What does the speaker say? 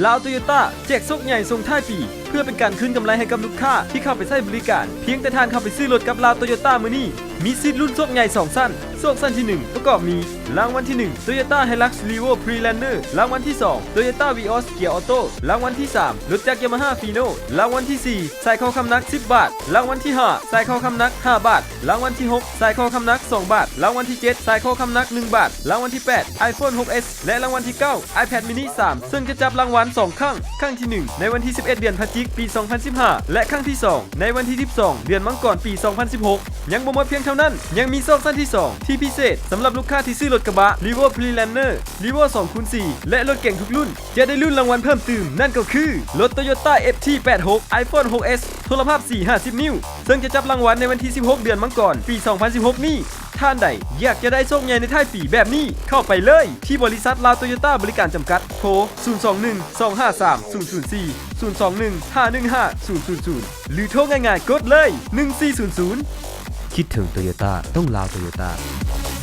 ລາວໂຕໂຍຕ້າ ແຈກໂຊກໃຫຍ່ສົ່ງທ້າຍປີ ເພື່ອເປັນການຄືນກຳໄລໃຫ້ກັບລູກຄ້າທີ່ເຂົ້າໄປໃຊ້ບໍລິການ. ພຽງແຕ່ທ່ານເຂົ້າໄປຊື້ລົດກັບລາວໂຕໂຍຕ້າມື້ນີ້, ມີສິດລຸ້ນໂຊກໃຫຍ່ສອງຊັ້ນ. ໂຊກຊັ້ນທີໜຶ່ງ ປະກອບມີ ລາງວັນທີໜຶ່ງ ໂຕໂຍຕ້າ ໄຮລັກສ໌ ຣີໂວ ພຣີແລນເນີ ລາງວັນທີສອງ ໂຕໂຍຕ້າ ວີອອສ ເກຍອໍໂຕ້ ລາງວັນທີສາມ ລົດຈັກ ຢາມາຮ່າ ຟີໂນ ລາງວັນທີສີ່ ສາຍຄໍຄຳໜັກສິບບາດ, ລາງວັນທີຫ້າ ສາຍຄໍຄຳໜັກຫ້າບາດ, ລາງວັນທີຫົກ ສາຍຄໍຄຳໜັກສອງບາດ, ລາງວັນທີເຈັດ ສາຍຄໍຄຳໜັກໜຶ່ງບາດ, ລາງວັນທີແປດ ໄອໂຟນຫົກເອັສ ແລະ ລາງວັນທີເກົ້າ ໄອແພດມິນິສາມ ເຊິ່ງຈະຈັບລາງວັນສອງຄັ້ງ, ຄັ້ງທີໜຶ່ງ ໃນວັນທີສິບເອັດ ເດືອນພະຈິກ ປີສອງພັນສິບຫ້າ ແລະ ຄັ້ງທີສອງ ໃນວັນທີສິບສອງ ເດືອນມັງກອນ ປີສອງພັນສິບຫົກ. ຍັງບໍ່ໝົດພຽງເທົ່ານັ້ນ, ຍັງມີໂຊກຊັ້ນທີສອງ ທີ່ພິເສດສຳລັບລູກຄ້າທີ່ຊື້ລົດກະບະ ຣີໂວ ພຣີແລນເນີ ຣີໂວ ສອງຄູນສີ່ ແລະ ລົດເກັງທຸກລຸ້ນ ຈະໄດ້ລຸ້ນລາງວັນເພີ່ມຕື່ມ, ນັ້ນກໍຄື ລົດໂຕໂຍຕ້າ ເອັຟທີ ແປດຫົກ ໄອໂຟນຫົກເອັສ ໂທລະພາບສີ່ ຫ້າສິບນິ້ວ ເຊິ່ງຈະຈັບລາງວັນໃນວັນທີສິບຫົກ ເດືອນມັງກອນ ປີສອງພັນສິບຫົກນີ້. ທ່ານໃດຢາກຈະໄດ້ໂຊກໃຫຍ່ໃນທ້າຍປີແບບນີ້, ເຂົ້າໄປເລີຍທີ່ບໍລິສັດລາວໂຕໂຍຕ້າບໍລິການຈຳກັດ, ໂທ ສູນສອງໜຶ່ງ ສອງຫ້າສາມ ສູນສູນສີ່ ສູນສອງໜຶ່ງ ຫ້າໜຶ່ງຫ້າ ສູນສູນສູນ ຫຼື ໂທງ່າຍໆ ກົດເລີຍ ໜຶ່ງສີ່ສູນສູນ. ຄິດເຖິງໂຕໂຍຕ້າ ຕ້ອງລາວໂຕໂຍຕ້າ.